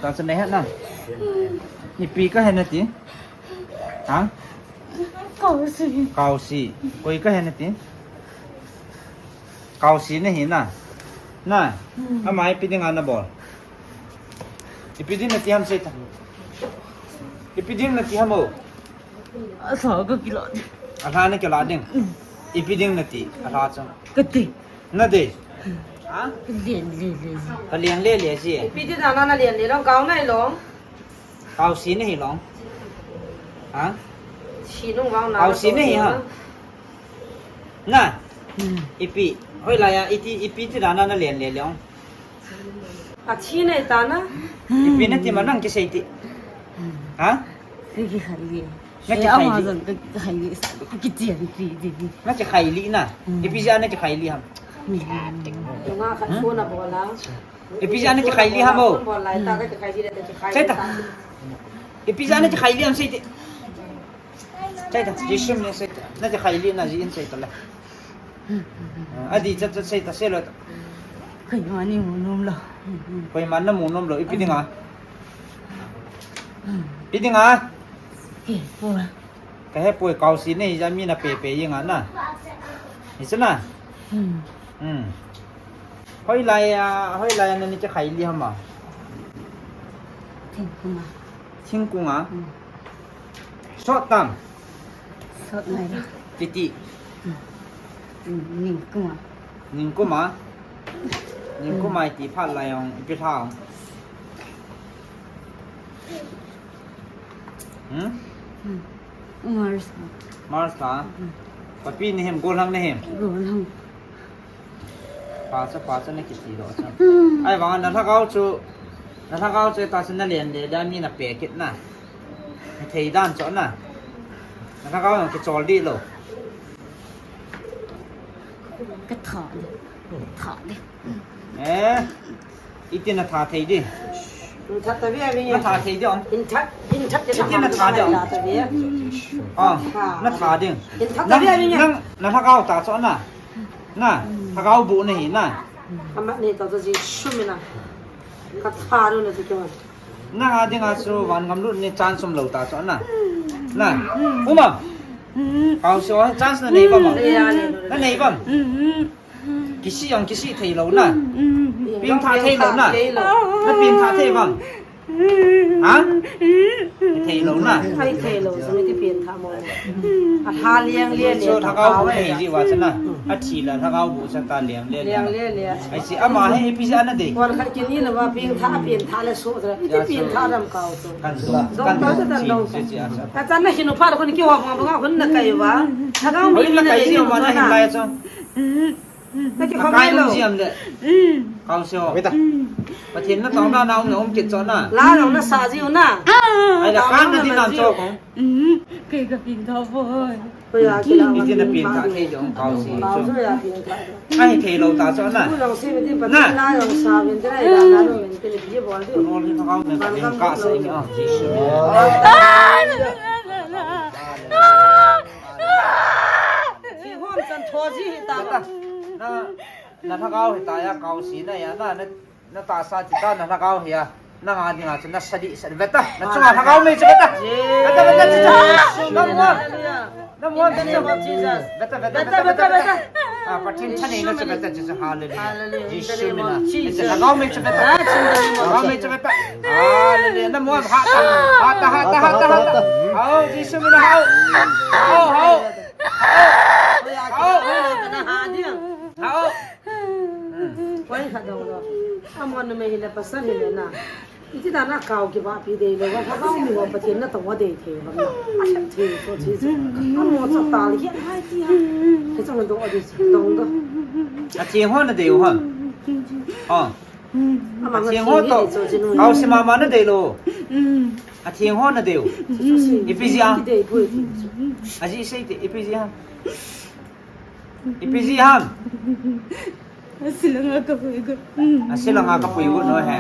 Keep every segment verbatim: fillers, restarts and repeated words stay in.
Tachu nahet na. Ipi kahi nati? Ha? Kausi. Kausi. Koi kahi nati? Kausi nahi na. Na. Hmm. Ama ipi dinga nabol? Ipi ding nati ham seita. Ipi ding nati ham o? Alha kakilah ding. Alha nakilah ding. Hmm. Ipi ding nati? Alha chu. Kati. Nadei. Ha? Kalen lele ji. Kalen lele ji. Ipi ti dan a nalen lele long, kau nahi long. Kausi nahi long. Ha? Si nung vang na. Kausi nahi ha. Na. Hmm. Ipi. Hoilai a iti, ipi ti dan a nalen lele long. Athi nahi ta na. Ipi nati ma nang kisei ti. Ha? Kaki khai li. Nakikhai li. Ama jan kakikhai li, sa kakichen pi di di. Nakikhai li na. Hmm. Ipi jeh a nakikhai li ham? Hmm. Nga khat phone a bol a. Ipi jeh a nakikhai li ham o? Phone bol lai ta, kakikhai li le, kakikhai li ta. Seita. Ipi jeh a nakikhai li ham seiti. Seita, Jesu min seita. Nakikhai li na jeh in seita le. Adi chat chat seita selo. Koima namu nom lou. Koima namu nom lou, ipi dinga? Ipi dinga? Kahe poi. Kahe poi, kausi nahi jeh a mi nape pe jeng a na. Hichu na? Hmm. Hmm. Hoilai a, hoilai a nani kikhai li ham a? Thingkung a. Thingkung a? Hmm. Sot tam. Sot nai la. Titi. Hmm. Hmm, ningkung a. Ningkung a. Ningkung a iti phat lai jong ipi lha. Hmm? Hmm. Mars. Mars la. Hmm. Papi nahi em, gollhang nahi em? Gollhang. Pacha, pacha nakiti lou chu. Hmm. Ahivang a na lhagao chu, na lhagao chu tachu nalen le le a mi nape kit na. Nathei dan chu na. Na lhagao jong kichol dih lou. Katha di. Tha di. Eh. Iti natha thei di. Natha ta ve a ve. Natha thei di ong. Natha, natha. Iti natha di ong. Ah, natha di. Natha ta ve a ve. Nang, na lhagao tachu na. Na, lhagao boh nahi na. Ama ni ta ta ji sumina. Katha ru na ti kyo. Nang a dinga chu van ngam lut ni chance um lou tachu na. Na, um am? Kausi o, chance nanei bam am? Nanei bam? Kisih jong kisih thei lou na. Pengtha thei lou na. Napengtha thei bam? Ha? Thei lou na. Thei, thei lou, sumi ti pengtha mo. Alha liang le le. Chu lhagao boh nahi ji uva chu na. Athi la lhagao boh chu ta liang le le. Liang le le. Ahi chu ama hi ipi jeh a nadei. Kon khat kini lou va pengtha, pengtha le so. Iti pengtha lam kau chu. Kan so. Dong kan ta so, chu dan dong. Chu chu a chu. Kachan na hin u phat khun kiho bang bang a khun nakai uva. Lhagao mi nakai ji uva na hin lai chu. Nakikhom ngai lou. Ji am le. Kausi o. Pathen natong dan a um na um kit chu na. La jong nasa ji u na. Ahile kan nati nam chu kong. Kei kapengtha poi. Iti napengtha thei jong kausi chu. Ahi thei lou tachu na. Na. Rol hi lhagao me ba len kasa inge a. Jesu. Na, na lhagao hi ta ya kausi na ya na, na, natahsa ti ta na lhagao hi a. Nanga dinga chu nasa dih sa dih. Veta, nachunga lhagao mei chu veta. Veta, veta, chu chu. Number one. Number one, veta, veta, veta, veta, veta. Ah, Pathen thaneina chu veta, chu chu. Hallelujah. Jesu mina. Veta, lhagao mei chu veta. Lhagao mei chu veta. Hallelujah. Number one, hata, hata, hata, hata, hata. Hao, Jesu mina hao. Hao, hao. Hao. Hao. Koi khat dong lo. Amon numei hile pasal hile na. Iti dan a kau kivahpi dei lou va, lhagao mi ho Pathen natong a dei thei bang na. Alhep thei chu chu chu. Amo cha tal hi hai ti ha. He chang dong a dei chu dong do. Atheng ho nadei u ham? Oh. Ama atheng ho toh. Kausi mama nadei lou. Atheng ho nadei u. Ipi jeh a? Ajeh sei te, ipi jeh a? Ipi jeh ham? Asilanga kapui got. Asilanga kapui got no he.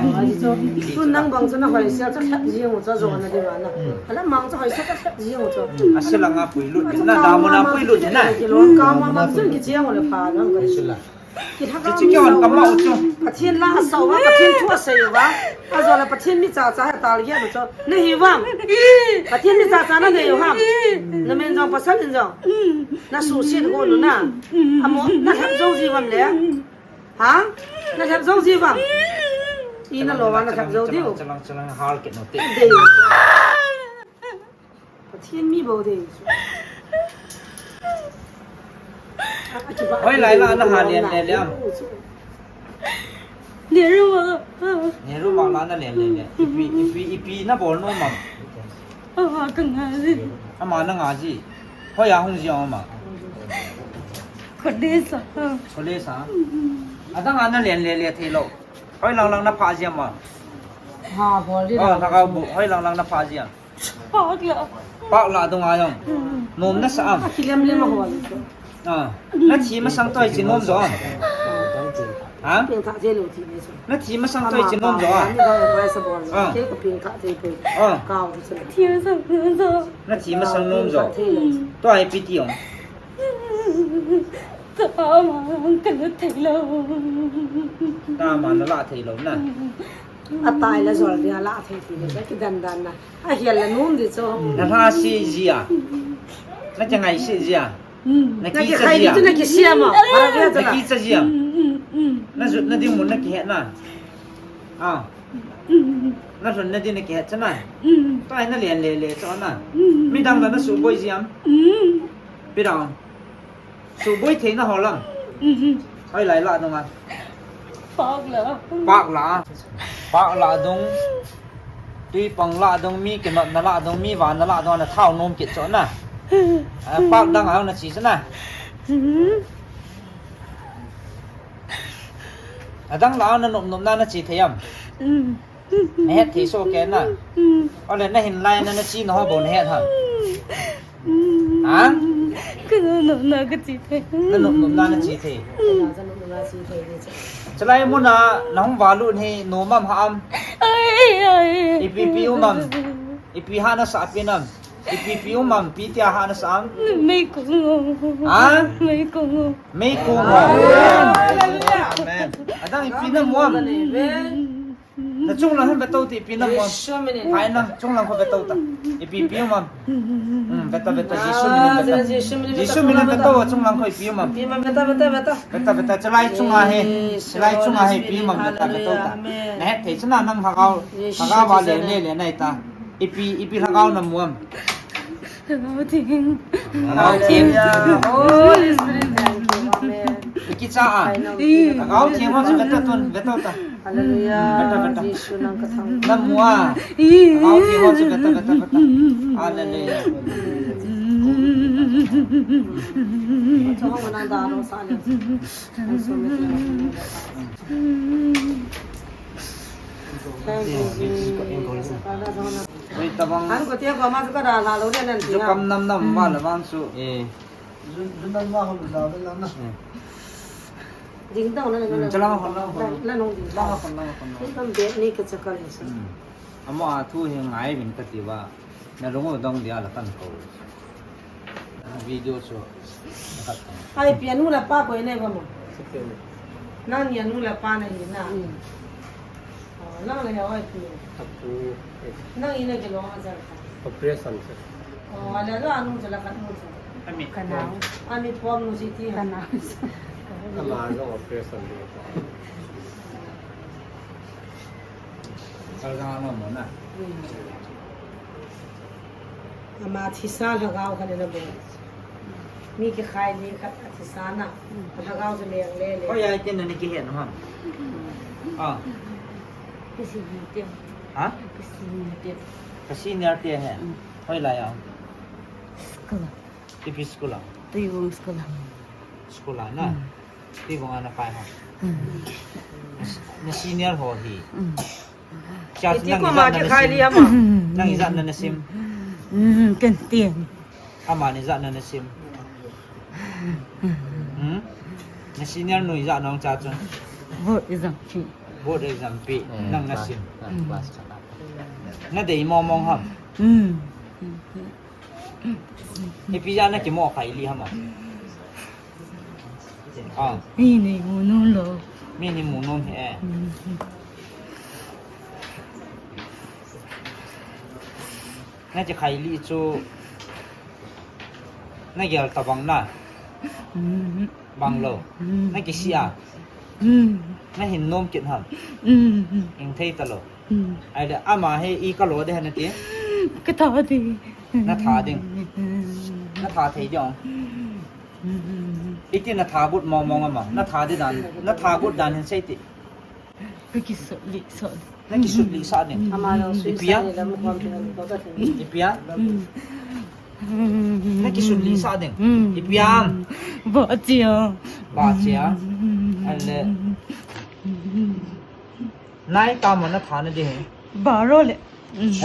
Tun nang bang chu nahoisel chu lhep jing u chu jona diu na. Alamang chu hoisel chu lhep jing u chu. Asilanga pui lut na, damuna pui lut na. Kama ma chu kicheng u le pha na. Kicheng u kama u chu. Pathen la asau va, Pathen thu asei va. Ajo la Pathen mi cha cha ha tal ge na cho. Na hi vang. Pathen mi cha cha na nei u ham. Na men jong pasal in jong. Na suhset go lu na. Amo na lhep jou ji vam le. Ha? Na lhep jou ji vam. I na lo va na lhep jou diu. Chalang, chalang, hal ke no te. Dei. Pathen mi bou dei. Hoilai la na ha lian le liam. Nehru ma. Nehru ma la na lian le le. Ipi, ipi, ipi na bol nom am? Ama ka nga ji. Ama na nga ji. Hoiya hung ji ama? College a. College a. Adang a na lian le le thei lou. Hoilang lang na pha ji ama? Ha, bol ji. Oh, la. Thakau bu. Hoilang lang na pha ji am? Pak la. Pak la dung a jong. Nom na sa am? Kilem lem a ho. Ah. Na thi masang toh hiche nom jo am? Ha? Peng tha je lo thi ni so. Na thi masang toh hiche nom jo am? Ni ga mai sa bol. Ah. Ke ka peng tha je pe. Ah. Kau je. Thi masang nom jo. Na thi masang nom jo. Toh ipi ti ong? Tama ka la thei lou. Tama na la thei lou na. Atai la jol dia la thei ti le, kidan dan na. Ahel la nom di cho. Na lha se jia. Na kingai se jia. Na kicha jia. Na kicha jia. Na jut na ding mun na kihet na. Ah. Na lhun na ding na kihet cha na. Tua hi na lian le le cho na. Midang la na suboi jia am? Pi dang. Suboi thei na ho lam. Hoilai la dung a? Pak la. Pak la. Pak la dung. Tui pang la dung, mi kinot na la dung, mi van na la dung, na thao nom kit cho na. Ah, pak dang a na chi cha na. Adang la na nop nop na na chi thei am? Na het thei so ke na. Ole na hin lai na na chi na ho bou na het ham? Ha? Ka nop nop na ka chi thei. Na nop nop na na chi thei. Chalai mun a na hung valut hi nom am ha am? Ai, ai. Ipi pi um am? Ipi ha na sa pi nam? Ipi pi um am? Pi tia ha na sa am? Mei kong. Ha? Mei kong. Mei kong. Amen. Adang ipi na mu am? Na chunglang hin vetou ti ipi na mu am? Hai na, chunglang kho vetou ta. Ipi pi um am? Hmm, veta, veta, Jesu min in veta. Jesu min in vetou, chunglang kho ipi um am? Veta, veta, veta. Veta, veta, chalai chunga hi. Chalai chunga hi ipi um am? Veta, vetou ta. Na het thei cha na nang lhagao, lhagao va le le le nai ta. Ipi, ipi lhagao na mu am? Lhagao Theng. Lhagao Theng. Hallelujah. Holy Spirit, thank you. Amen. Ikicha a. Lhagao Theng ho chu veta tun, vetou ta. Hallelujah. Veta, veta. Jesu nang ka thang. Na mu a. Lhagao Theng ho chu veta, veta, veta. Hallelujah. Chong nang da ro sa le. Thank you, Jesus. Oi, tabang. An ko tia ko ma ka da la lo le nan ti. Kam nam nam ma la bang su. Eh. Jun, jun nam ma ho la la na. Eh. Ding dong na na. Hmm, chala ma ho la ho. La nong ding. La ma ho la ho. Ni kam be ni ka chakal ni sa. Hmm. Ama a thu hi ngai vin ka ti va. Na lung u dong dia la kan ko. Video chu. Ai, pianu la pa ko ne ba mo. Nang ni anu la pa na hi na. Oh, nang la ya oi pi. Apu. Nang ina ke lo ma ja ka. Operation se. Oh, ala lo anu jala ka nu. Ami. Kana. Ami pom nu si ti. Kana. Ama lo operation. Kalgang ano mo na. Ama thisa lhagao khat na bol. Mi kikhai li khat a thisa na. Lhagao chu leng le le. Hoiya iten na ni kihet ham? Ah. Ka senior te. Ha? Ka senior te. Ka senior te he. Hoilai a? School a. Ipi school a? Tuivong school a. School a na? Tuivong a na kai ha. Na senior ho hi. Iti ko ma kikhai li ama. Nang ijat na na sim? Ken tin. Ama ni ijat na na sim? Hmm? Na senior nu ijat nong cha chun? Board exam pi. Board exam pi. Nang na sim? Na dei mo mong ham? Ipi jeh a na kimo khai li ham a? Ah. Mi ni mu nom lou. Mi ni mu nom he. Na kikhai li chu. Na gel ta bang na. Bang lo. Na kisi a. Na hin nom kit ham. Hing thei ta lo. Ai le ama he i ka lo de han ti. Ka tha di. Na tha ding. Na tha thei ding. Iti na tha gut mong mong ama. Na tha di dan. Na tha gut dan hin sei ti. Ka kisut li sot. Na kisut li sa ding. Ama lo sui Ipi a? Sa ni lam kom pi an ko ta tin. Ipi a? Na kisut li sa ding. Ipi a? Ba chia. Ba chia. An le. Nai ta ma na tha na di he. Ba ro le.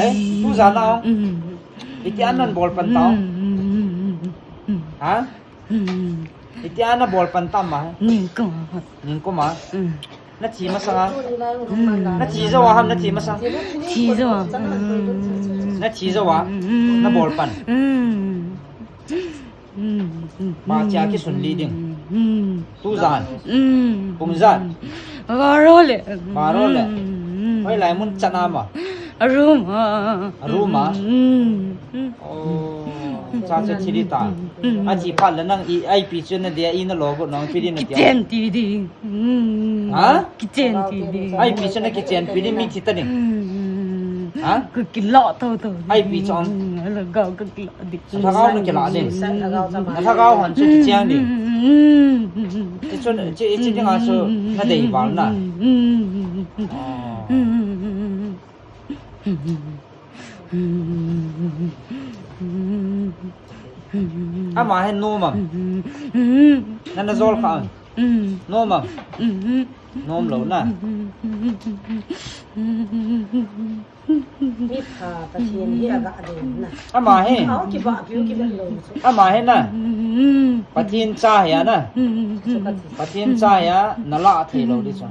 Eh, tu za na. Iti an nan bol pan ta. Ha? Iti an na bol pan ta ma he. Ning ko. Ning ko ma. Na thi masang a. Na thi jo a ham na thi masang. Thi jo a. Na thi jo a. Na bol pan. Ma chia kisun li ding. Tu jan. Pung jan. Baro le. Baro le. Hoi lai mun chana ma. Aruma. Aruma. Oh, cha cha thi di ta. A thi phat le nang i ai pi chu na dia i na lo go nang pi di na dia. Kichen ti di. Ha? Kichen ti di. Ai pi chu na kichen pi di mi thi ta ding. Ha? Ka kilo to to. Ai pi chu ang. Ala ga ka kilo di. Thagau na kila ding. Thagau han chu kichen di. Ichun chi chi ding a chu na dei bal na. Oh. Ama he nom am. Nana jol kha am. Nom am. Nom lo na. Mi pha Pathen hi aga ding na. Ama he. Au ki ba ki ki lo. Ama he na. Pathen cha he na. Pathen cha he na la thei lo di chu.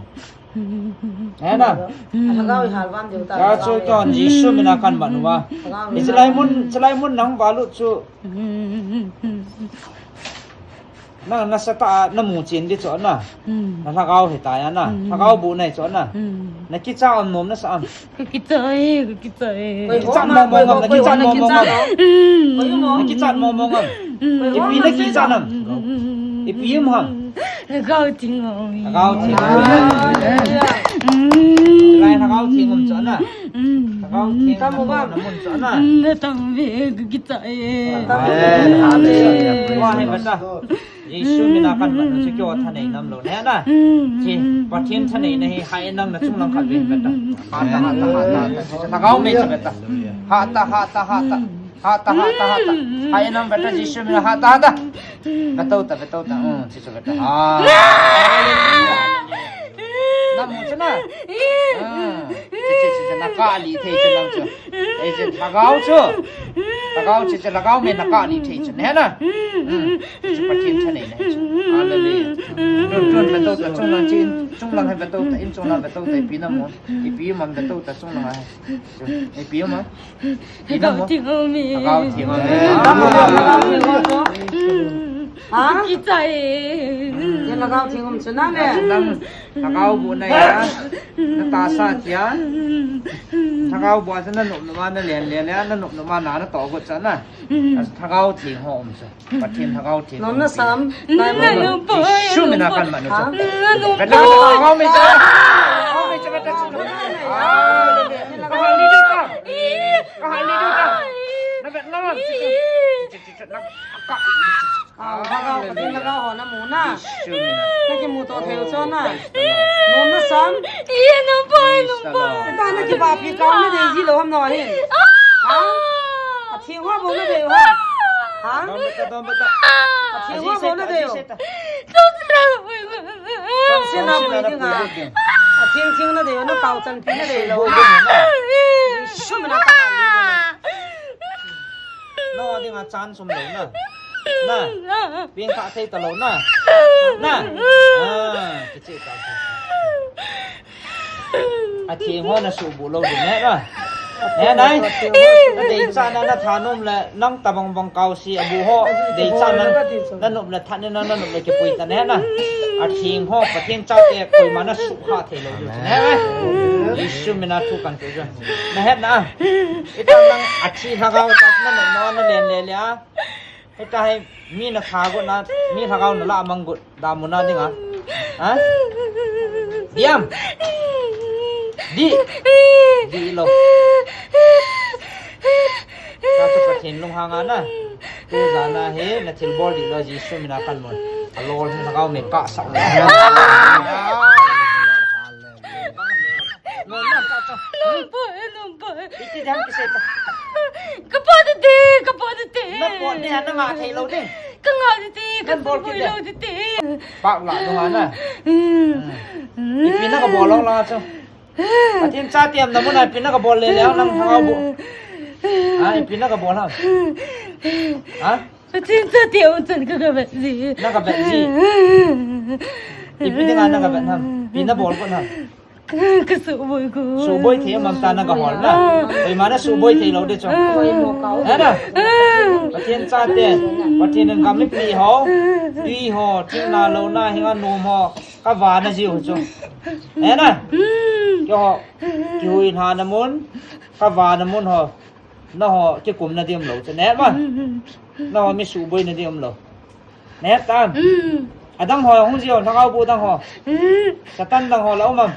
He na. Lhagao i halvam deu ta. Ka chu ton Jesu mina kan man uva. Lhagao i Israel mun, Israel mun nang balu chu. Na, na sa ta, na mu chin di chu na. Na lhagao he ta ya na. Lhagao bu nai chu na. Na kicha am nom na sa am. Ka kicha e, ka kicha e. Kichat mong mong am, na kichat mong mong am. Na kichat mong mong am. Ipi na kichat am. Ipi um ham. Lhagao theng um. Lhagao theng um. Lai lhagao theng um chu na. Lhagao theng um na mun chu na. Na tam ve ka kicha e. Wa he bata. Jesu mina kan man chu kyo thanei nam lo ne na. Chi Pathen thanei na hi hai nang na chung lang khat ve bata. Ha ta ha ta ha ta. Lhagao me chu bata. Ha ta ha ta ha ta. Ha ta, ha ta, ha ta. Hai nang beta Jesu mina ha ta, ha ta. Beto ta, beto ta. Hmm, Jesu beta. Ha. Na mu chu na. Ah. Chi, chi, chi, chi, na ka li thei chu nang chu. Ei, chi, lhagao chu. Lhagao chi, chi, lhagao me na ka li thei chu. Ne na. Hmm. Chu Pathen thanei na chu. Hallelujah. Tun, tun, beto ta, chung lang chi, chung lang hai beto ta, in chung lang beto ta, ipi na mu. Ipi man beto ta, chung lang hai. Ipi ma? Lhagao theng um e. Lhagao theng um e. Ha? Kicha e. Ye lhagao theng um chu na le. Nang lhagao bu na ya. Na ta sa tia. Lhagao bu a na nop nop ma na len len ya na nop nop ma na na to go cha na. Lhagao theng ho um cha. Pathen lhagao theng. Nom na sam. Nai mo. Jesu mina kan man u cha. Beta lhagao me cha. Lhagao me cha beta cha. Ah, lhagao me cha. Ka ha ni du ta. Na vet na. Chi, chi, chi, na ka. Ah, lhagao, Pathen lhagao ho na mu na. Jesu mina. Na kimu to thei u chu na. Nom na sam. Ye nom pa, nom pa. Ta na kiba pi ka na dei ji lo ham na hin. Ha? Atheng ho bou na dei u ham. Ha? Dom beta, dom beta. Atheng ho bou na dei u. Tonsina bou ding a. Atheng theng na dei u, na tao chan pi na dei lo. Jesu mina ka. No, ding a chan sum lo na. Na. Ping kha thei ta lo na. Na. Ah, kiche ta. Atheng ho na su bu lo ding ne na. He nai. Na deichat na, na thanom le nang tabang bang kau si abu ho. Deichat na, na nop le thanom na, na nop le kipui ta ne na. Atheng ho, Pathen chate koima na sukha thei lou diu chu ne. Jesu mina thu kan pe chu. Na het na. Ita nang athi lhagao ta na nop na, na len le le a. Hita hi mi na kha got na, mi lhagao na la mang got, da mu na ding a. Ha? Diam. Di. Di lo. Ka chu Pathen lunghang a na. Tu jana hi na thilbol di lo Jesu mina kan mo. A lol hi lhagao me ka sa. Lungpoi, lungpoi. Iti dam kisei ta. Ka pot te, ka pot te. Na pot ni ha, na ngah thei lou ding. Ka ngah te, ka bol lou te. Pak la dong ana. Ipi na ka bol lou la chu. Pathen chate umna mun a ipi na ka bol le le nang thangau bu. Ha, ipi na ka bol ha. Ha? Pathen chate um chan ka ka vet ji. Na ka vet ji. Ipi dinga na ka vet ham. Ipi na bol ko ham. Ka suboi ko. Suboi thei mam ta na ka hol na. Koima na suboi thei lou de chu. He na. Pathen chate. Pathen in ka mipi ho. Tui ho. Thil na lou na hinga nom ho. Ka va na jiu chu. He na. Keiho. Kihui na na mun. Ka va na mun ho. Nangho kikum na ding um lou chu ne ma. Nangho mi suboi na ding um lou. Ne ta. Adang ho hung jio, lhagao bu dang ho. Satan dang ho la um am.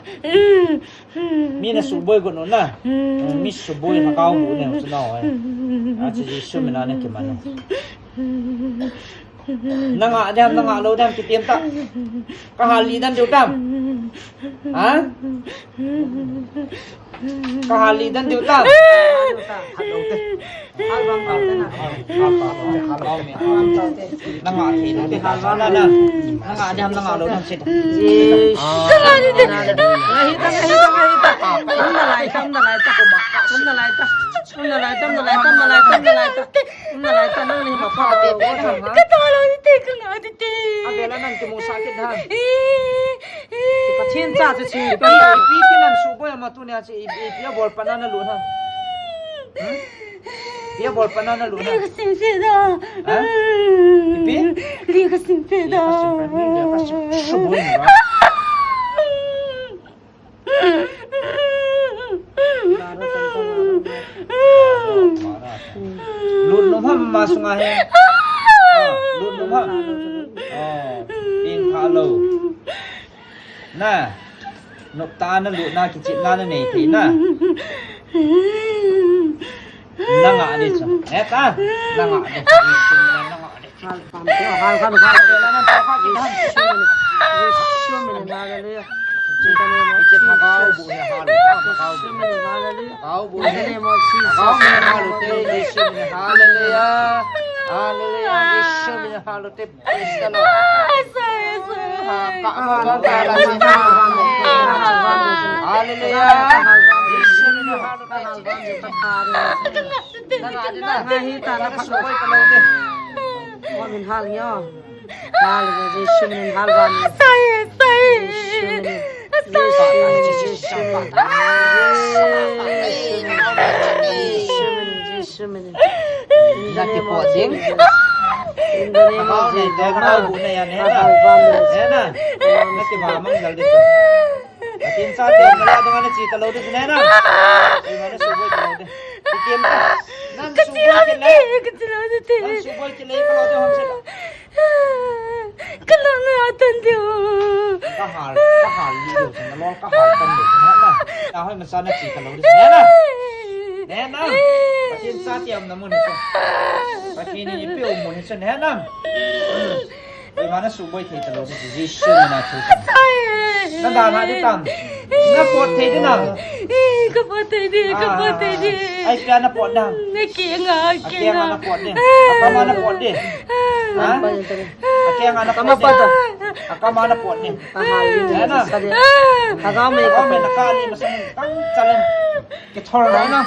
Mi na suboi got nu na. Mi suboi lhagao bu ne chu nangho. A chu Jesu mina na kiman. Na ngah dem, na ngah lou dem, kitem ta. Ka hal li dan diu tam. Ha? Ka hal li dan diu tam. Hal lou te. Hal bang bang te na. Na ngah thei lou te, hal bang na. Na ngah dem, na ngah lou dem, sit. Ka ngah te. Ngahi ta, ngahi ta, ngahi ta. Um na lai ta, um na lai ta. Um na lai ta. Um na lai ta, um na lai ta, um na lai ta, um na lai ta. Um na lai ta, nang ni ma pa te te na ha. Ka ta lou te, ka ngah te te. A vela nang kimu sa kit ha. Pathen cha chu chu. Ipi, ipi ti nan suboi ama tunia chu, ipi, ipi a bol pa na na lut ha. Hmm? Ipi a bol pa na na lut ha. Li ka sim se da. Ha? Ipi? Li ka sim se da. Li ka sim, li ka sim. Suboi na. Lut nom ham ama sunga hi. Ah, lut nom ham. Oh, pin pha lou. Na, nop ta na lut na, kichep na na nei thei na. Na ngah di chu. Eh, ta. Na ngah di. Na ngah di. Hal pam te, hal khan, hal khan. Jesu min, Jesu min, hallelujah. In the name of Jesus. Jesu min, hallelujah. In the name of Jesus. Hallelujah. Hallelujah. Jesu min, hallelujah. Praise the Lord. Hallelujah. Jesu min, hallelujah. Ngahi ta na phat. Hal yo. Hal yo, Jesu min hal van. Sai, sai. Jesu min. Jesu min. Jesu min. Jesu min. Na kipot ding. In the name of Jesus. Hal van. Hal van. Na kiba mang jal ding. Pathen chate, na la dong ana chi ta lou ding ne na. Ei, mana suboi ta lou ding. Ikem ta. Nan suboi ki le. Ka chi lou ding te. Nan suboi ki le ka lou ding ham se ta. Ka lou na tan ding. Ka hal, ka hal li ding. Na lou ka hal tan ding. Na, na. Na hoi masa na chi ta lou ding ne na. Ne na. Pathen chate umna mun chu. Pathen ni pe um mun chu ne na. Ei, mana suboi thei ta lou ding, Jesu mina thu ta. Na da na di tam. Na pot thei di na. Ka pot thei di, ka pot thei di. Ai, pia na pot na. Na ki nga, ki nga. Akeng a na pot di. Akam a na pot di. Ha? Akeng a na pot di. Akam a na pot di. Akam a na ka ni masang kang chalen. Kithol na na.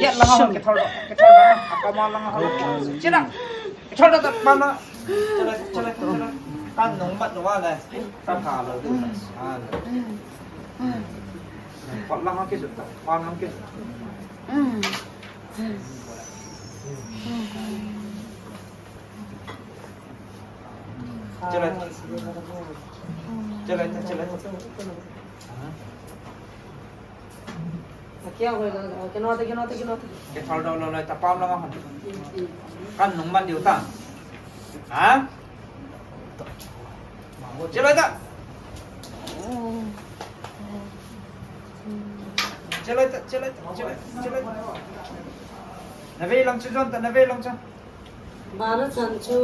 Yet la ha kithol. Kithol na. Akam a la ha pot. China. Chol da, chol da, chol da, chol da. Kan nung mat nung a le. Kan ha lo. Ah. Pat lang ha ke su, pat lang ke su. Chalai. Chalai, chalai. Kithal do lo le, tapam langa hon. Kan nung man diu ta. Ha? Chalai ta. Chalai ta, chalai ta, chalai ta, chalai ta. Navei lang chu jon ta, navei lang chu. Baro chan chu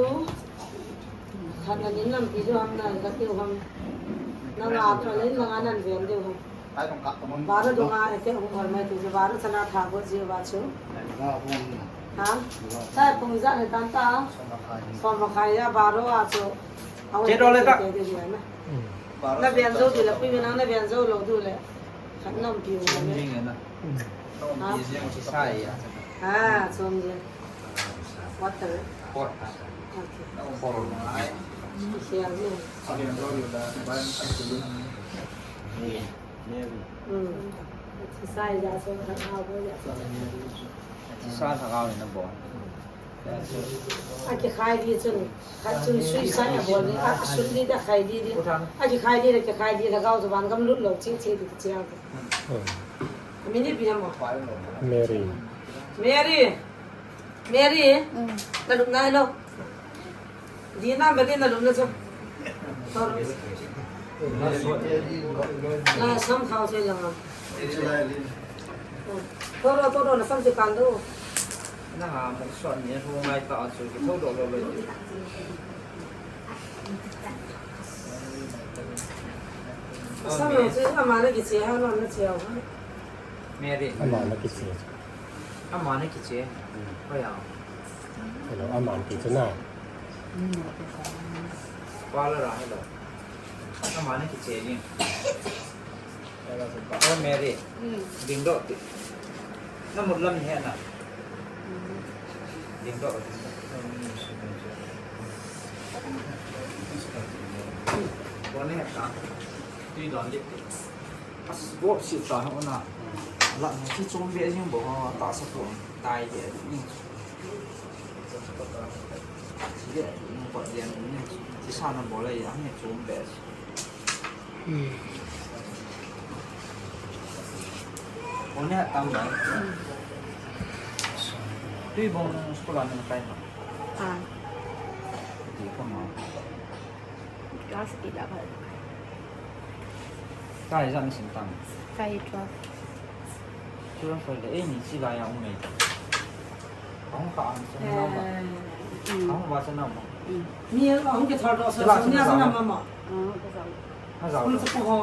khat na nin lampi diu ham, na gat diu ham. Na nga to len na nga nan ven diu ham. Baro dunga ete hung bol mai ti chu, baro chan a tha go ji ba chu. Ha? Chai pung ja le tan ta. Som makhai a baro a chu. Che do le ta. Na ven jo diu le, pi mi nang na ven jo lo diu le. Khat lampi u le. Jing na. Ha? Jing chi sai ya. Ha, som jing. Water. Por. Okay. Por. Siang ni. Mm. Exercise ja so, ha, ha, ha. Exercise ha, ha, na bo. A kikhai di chun, khat chun suicide a bol di, a, a sut di da khai di di. A kikhai di da, kikhai di da, gao chu van gam lut lo, chi, chi di, chi a. Min ipi ham? Mary. Mary. Mary. Mm. Na lup nai lo. Di na ba di na lup na chu. Thoro. Na sam khao se la. Thoro, thoro, na sam se kan do. Na ha, mo so ni hu ngai ta chu ki tho do lo lo. Sam lo se ama na kiche ha, na na che ha. Mary. Ama na kiche. Ama na kiche. Hoi ya. Hello, ama na kiche na. Pala ra, hello. Ama na kiche ni. Hello, Mary. Ding do ti. Na mut lam ni he na. Ding do, ding do. Ko ne ta. Tui don dik. As go si ta ho na. La ni chi chom be jing bo ha ta sa ko. Tai be ni. Chi be ni ko de ni. Chi sa na bo le ya ni chom be. Hmm. Ko ne tam ba. Tui bong school a nang kai ma. Ah. Ti ko ma. Class eight a ba. Kai ja ni sim tam. Kai twelve. Twelve le, eh, ni chi la ya um nei. Hong ka ang sa na ma. Eh, mm. Hong wa sa na ma. Mm. Ni hong ke thor do sa, ni sa na ma ma. Ah, ka sa. Ha, zau. School chu ko ho.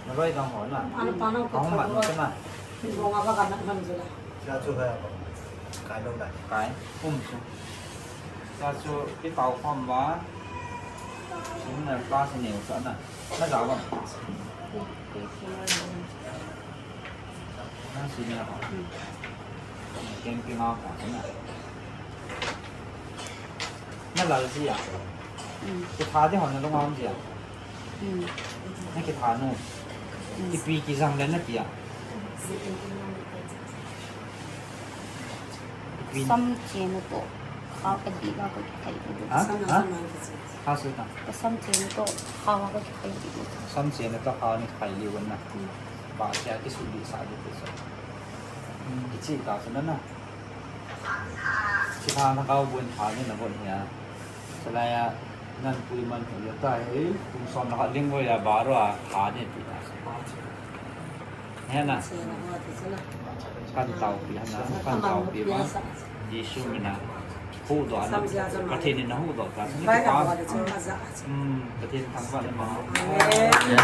Na bai dang ho na. Ana pa na ko. Hong ma na na. Ni ko nga ba ka na man chu la. Cha chu ha ba. Kai lo na. Kai. Um chu. Cha chu ki pau khom ba. Sin na pa sin ne sa na. Na zau ba. Na sin ne ho. Ken ki ma ho na. Na lal ji a. Mm. Ki tha de ho na lo ngam ji a. Hmm. Na kitha nu. Hmm. Ipi kijang le na tia. Ipi. Sam chena toh kha kadih a kakikhai diu. Ha? Ha? Ha, sui ta. Ka sam chena toh kha a kakikhai diu. Sam chena toh kha ni khai liu na. Hmm. Ba sia kisuli sa diu sa. Hmm. Kichi ta sa na na. Chitha na kau bun tha ni na bun hia. Salai a nan pui man hu ya ta he, kum som na khat ling voi a baro a tha ni ti ta. He na. Kan tau pi hana, kan tau pi ma. Jesu mina. Hu do na. Pathen in na hu do ta. Ni ki pa. Hmm, Pathen thangvah na ma. Amen.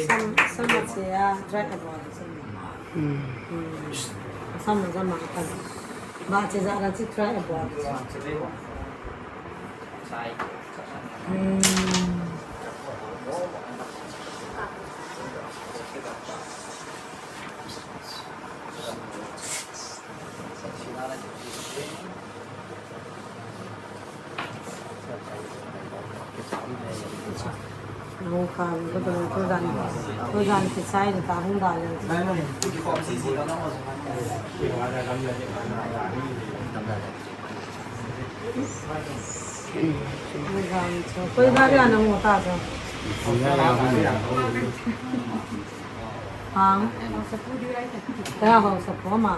Sam, sam a che a, try a bol a che. Hmm. Hmm. Sam a jama kan. Ba che ja la che try a bol. Hmm. Hung kha, ko to, ko dan, ko dan ki sai da ta hung da le. Koi gari ana mo ta sa. Hang. Kaya ho sa po ma.